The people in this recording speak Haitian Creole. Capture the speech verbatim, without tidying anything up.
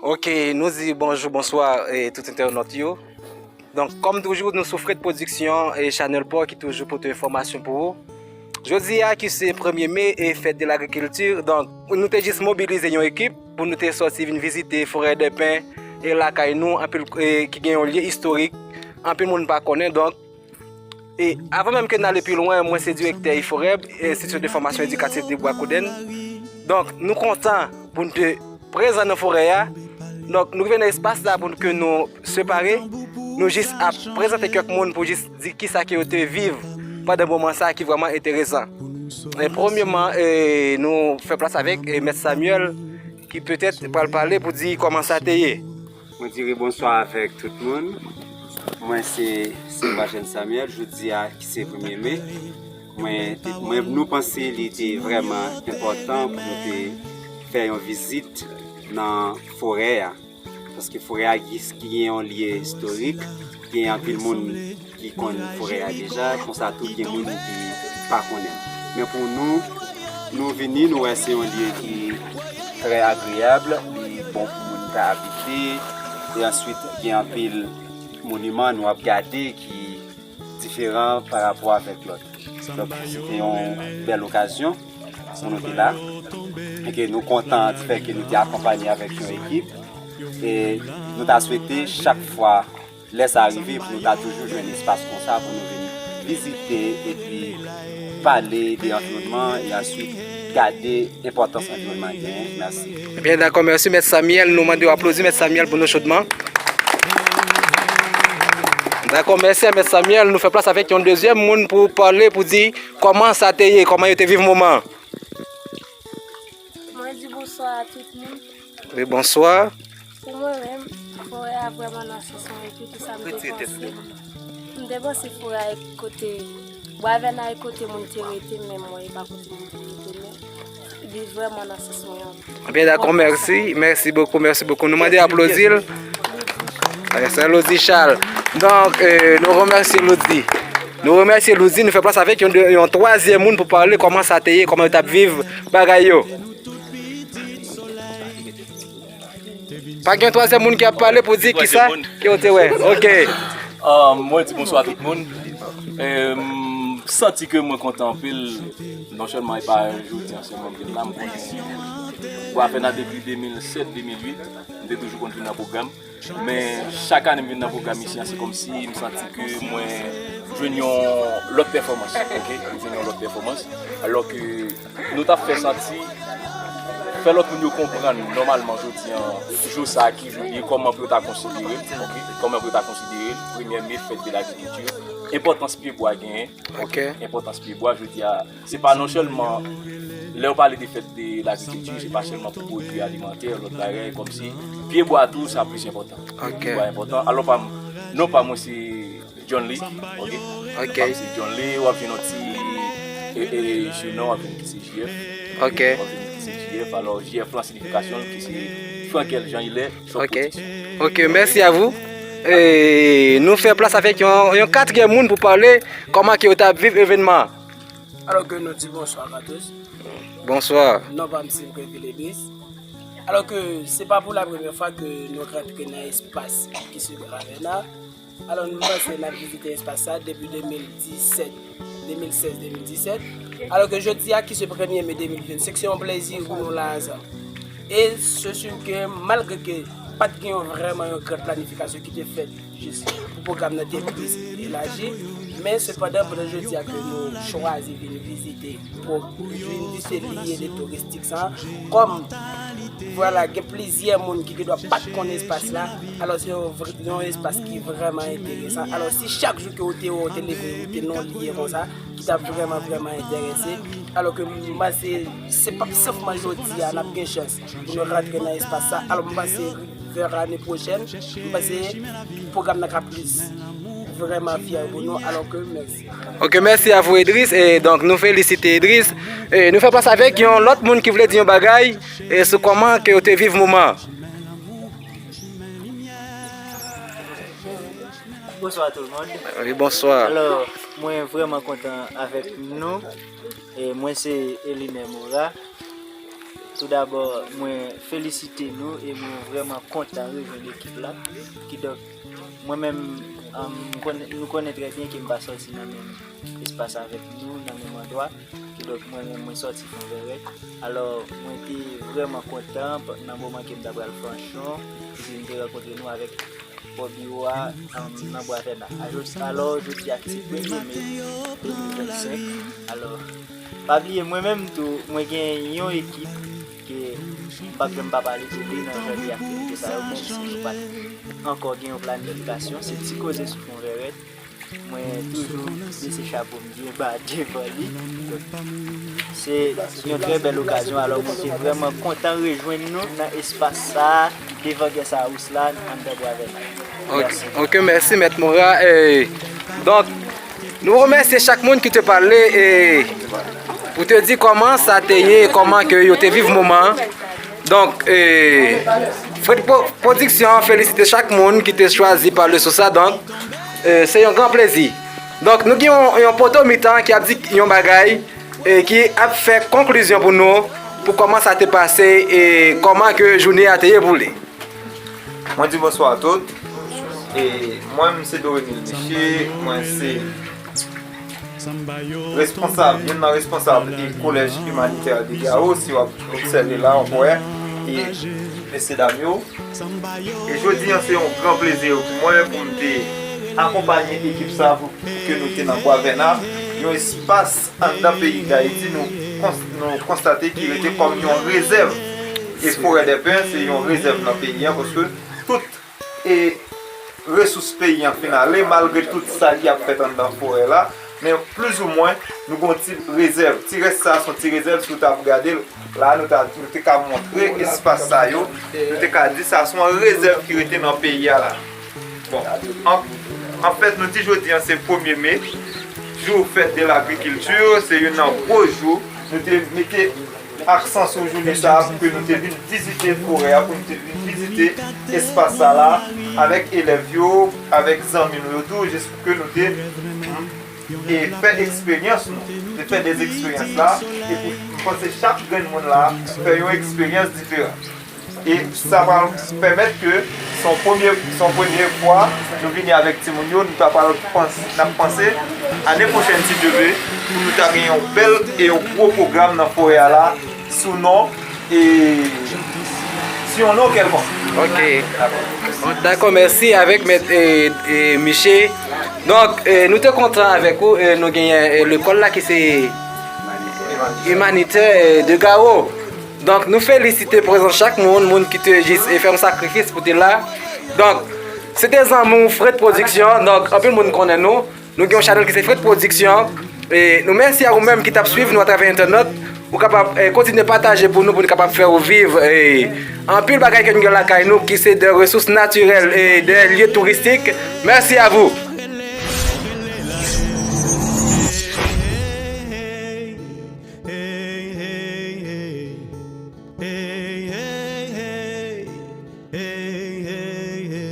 Ok, nou di bonjou, bonswa e tout entènòt yo. Donk, kòm toujou, nou sou Fred Production e Chanel Paul ki toujou pote enfòmasyon pou ou. Jodi a ki se premye me e fèt de lagrikilti, donk nou te jis mobilize yon ekip pou nou te sòti vin vizite Forêt des Pins e lakay nou, anpil e ki gen yon lye istorik, anpil moun pa konnen. Donk, e avan menm ke n ale pi lwen, mwen se direktè IFOREB, Institution de Formation Éducative de Bois Couden. Donk, nou kontan pou n te prezan nan forè a. Donk, nou rive nan espas la pou ke nou separe. Nou jis ap prezante kèk moun pou jis di kisa ke yo te viv pandan moman sa ki vrèman enteresan. E premyèman, e, nou fè plas avèk e, Mèt Samuel, ki petèt pral pale pou di kòman sa te ye. Mwen di rebonswa avèk tout moun. Mwen se Silva Jeune Samuel, jodi a ki se premye me. Mwen, mwen, nou panse li te vrèman enpòtan pou nou te fè yon vizit nan forè a. Paske forè a ki, ki gen yon lye istorik, gen anpil moun ki konn forè a deja, konsa tou gen moun ki pa konnen. Men pou nou, nou vini, nou wè se yon lye ki trè agreyab, li bon pou moun ta abite, e answit gen anpil moniman nou ap gade ki diferan pa rapò avèk lòt. Donk, se te yon bèl okazyon pou nou te la. E ke nou kontan di fè ke nou te akonpanye avèk yon ekip. E nou ta swete chak fwa lè sa rive pou nou ta toujou jwenn espas konsa pou nou vin vizite epi pale de anviwònman e answit gade enpòtans anviwònman genyen. Mèsi. Ebyen, dakò, mèsi, Mèt Samuel. Nou mande w aplodi Mèt Samuel pou nou chodman. Dakò, mèsi a Mèt Samuel. Nou fè plas avèk yon dezyèm moun pou pale, pou di kòman sa te ye, kòman yo te viv moman an. Mwen di bonswa a tout moun. Wi, bonswa. Pou mwen menm, forè a vrèman nan sans mwen, epi ki sa m te panse. M te panse forè a e kote, Bwa Vèna e kote moun te rete, men mwen e pa kote moun te rete, men li vrèman nan sans mwen anpil. Byen dakò, mèsi. Mèsi bokou, mèsi bokou. Nou mande aplodi l. Sè Lodi Charles. Donk, e, nou remèsye Lodi. Nou remèsye Lodi, nou fè plas avèk yon, yon twazyèm moun pou pale kòman sa te ye, kòman yo t ap viv bagay yo. Pa gen twazyèm moun ki ap pale pou di kisa ke w te wè. Ok. Ah, mwen di bonswa tout moun. E, m santi ke mwen kontan anpil. Non sèlman e pa jodi a sèlman m vin la, m konnen Bwa Vèna depi de mil sèt, de mil uit, m te toujou konn vin nan pwogram. Men chak ane m vin nan pwogram isi a, se kòmsi m santi ke mwen jwenn yon lòt pèfòmans, ok? M jwenn yon lòt pèfòmans. Alò ke nou t ap fè santi, fè lòt moun yo konprann nòmalman jodi a, jou sa a ki jou li ye, kòman pou yo ta konsidere l, ok? Kòman pou yo ta konsidere l, premye me, fèt de lagrikilti, enpòtans pyebwa genyen, ok? Enpòtans pyebwa, jodi a, se pa non sèlman, lè yo pale de fèt de lagrikilti, se pa sèlman pou pwodui alimantè, lòt bagay, kòmsi pyebwa tou, sa plis enpòtan. Ok. Pyebwa enpòtan. Alò, pa m, non pa mwen se John Lee, ok? Ok. Pa m se John Lee, w ap jwenn yon ti, e, e, surnom, w ap jwenn ki se J F. Ok. W ap jwenn ki se J F. Alò, J F lan, siyifikasyon l ki se Frankel Jean Hilaire, Choc Production. Ok, mèsi a vou. E nou fè plas avèk yon, yon katriyèm moun pou pale kòman ke yo t ap viv evènman an. Alò ke nou di bonswa a tous. Bonswa. Non pa m se Greville Idriss. Alò ke se pa pou la premyè fwa ke nou rantre nan espas ki se Bwa Vèna. Alò, nou panse n ap vizite espas sa depi de mil disèt, de mil sèz, de mil disèt. Alò ke jodi a, ki se premye me de mil vennsenk, se yon plezi pou nou la ansanm. E se sur ke, malgre ke pa t gen yon, vrèman yon gran planifikasyon ki te fèt jis pou pwogram nan te plis elaji, men sepandan, pandan jodi a ke nou chwazi vin vizite pou vin vizite lye touristik sa, kòm, vwala, gen plizyè moun ki gendwa pa t konn espas la, alò se yon vre, yon espas ki vrèman enteresan. Alò, si chak jou ke ou te wè, ou te leve, ou te nan yon lye konsa, ki t ap vrèman, vrèman enterese, alò ke m panse se pa sèlman jodi a n ap gen chans pou nou rantre nan espas sa, alò m panse vè ane pwochèn, m panse pwogram nan ka plis vrèman fyè pou nou, alò ke mèsi. Ok, mèsi a vou, Idriss. E donk, nou felisite Idriss. E nou fè plas avèk yon lòt moun ki vle di yon bagay, e sou kòman ke yo te viv moman an. Bonsoir tout le monde. Wi, bonswa. Alò, mwen vrèman kontan avèk nou. E mwen se Eliner Mora. Toudabò, mwen felisite nou e mwen vrèman kontan rejwenn ekip la. Kidonk, mwen menm, um, m konnen, nou konnen trè byen ke m pa sòti nan menm espas avèk nou, nan menm andwa. Kidonk, mwen menm, mwen sòti Fonvèrèt. Alò, mwen te vrèman kontan pa- nan moman ke m ta pral Fanchon, epi m te rankontre nou avèk bò biwo a, um, nan Bwa Vèna. Alò, alò, jodi a ki se premye me de mil vennsenk. Alò, pa bliye, mwen menm tou, mwen gen yon ekip ke m p ap janm pa pale de li nan jan de aktivite sa yo, menm si nou pa t ankò gen yon planifikasyon, se Ti Koze sou Fonvèrèt. Mwen toujou bese chapo m byen ba devan li. Donk, se yon trè bèl okazyon. Alò, mwen te vrèman kontan rejwenn nou nan espas sa a, devan Guest House la, anndan Bwa Vèna. Ok, mèsi. Ok, mèsi, Mèt Mora. E, donk, nou remèsye chak moun ki te pale e pou te di kòman sa te ye, kòman ke yo te viv moman an. Donk, e, Fred Pro- Production felisite chak moun ki te chwazi pale sou sa. Donk, e, se yon gran plezi. Donk, nou gen yon, yon poto mitan ki ap di yon bagay e ki ap fè konklizyon pou nou, pou kòman sa te pase e kòman ke jounen an te ye pou li. Mwen di bonswa a tout. E mwen, m se Dorenil Miché, mwen se responsab, youn nan responsab e Collège Humanitaire de Gao, si w ap obsève la, w ap wè, e mesye dam yo. E jodi an, se yon gran plezi pou mwen pou m te akonpanye ekip sa pou ke nou te nan Bwa Vèna, yon espas anndan peyi Dayiti, nou kons- nou konstate ki rete kòm yon rezèv. E Forêt des Pins se yon rezèv nan peyi an, paske tout e resous peyi an fin ale, malgre tout sa ki ap fèt anndan forè la, men plizoumwen, nou gon ti rezèv. Ti rès sa, se yon ti rezèv, si w ta ap gade l, la, nou ta, nou te ka montre espas sa yo, nou te ka di sa, se yon rezèv ki rete nan peyi a la. Bon, an, anfèt, nou di jodi an, se premye me, jou fèt de lagrikilti, se youn nan gwo jou, nou te mete aksan sou jounen sa a pou ke nou te vin vizite forè a, pou nou te vin vizite espas sa la, avèk elèv yo, avèk zanmi nou yo tou, jis pou ke nou te e fè eksperyans nou, te fè de eksperyans la, e pou m panse chak grenn moun la fè yon eksperyans diferan. E sa pral pèmèt ke se yon premye, se yon premye fwa nou vini avèk timoun yo, nou ta pral panse, n ap panse ane pwochèn, si Dye vle, pou nou ta gen yon bèl e yon gwo pwogram nan forè a la, sou non, e sou yon non kèlkonk. Ok. Dakò, mèsi avèk mèt e, e, Miché. Donk, e, nou te kontan avèk ou, e, nou genyen e, lekòl la ki se Humanitaire e, de Gao. Donk, nou felisite prezans chak moun, moun ki te jis e fè yon sakrifis pou te la. Donk, se te zanmi w Fred Production. Donk, anpil moun konnen nou. Nou gen yon chanèl ki se Fred Production. E nou mèsi a ou menm ki t ap swiv nou atravè entènèt. Ou kapab e, kontinye pataje pou nou, pou nou kapab fè ou viv e, anpil bagay ke nou gen lakay nou, ki se de resous natirèl e de lye touristik. Mèsi a vou.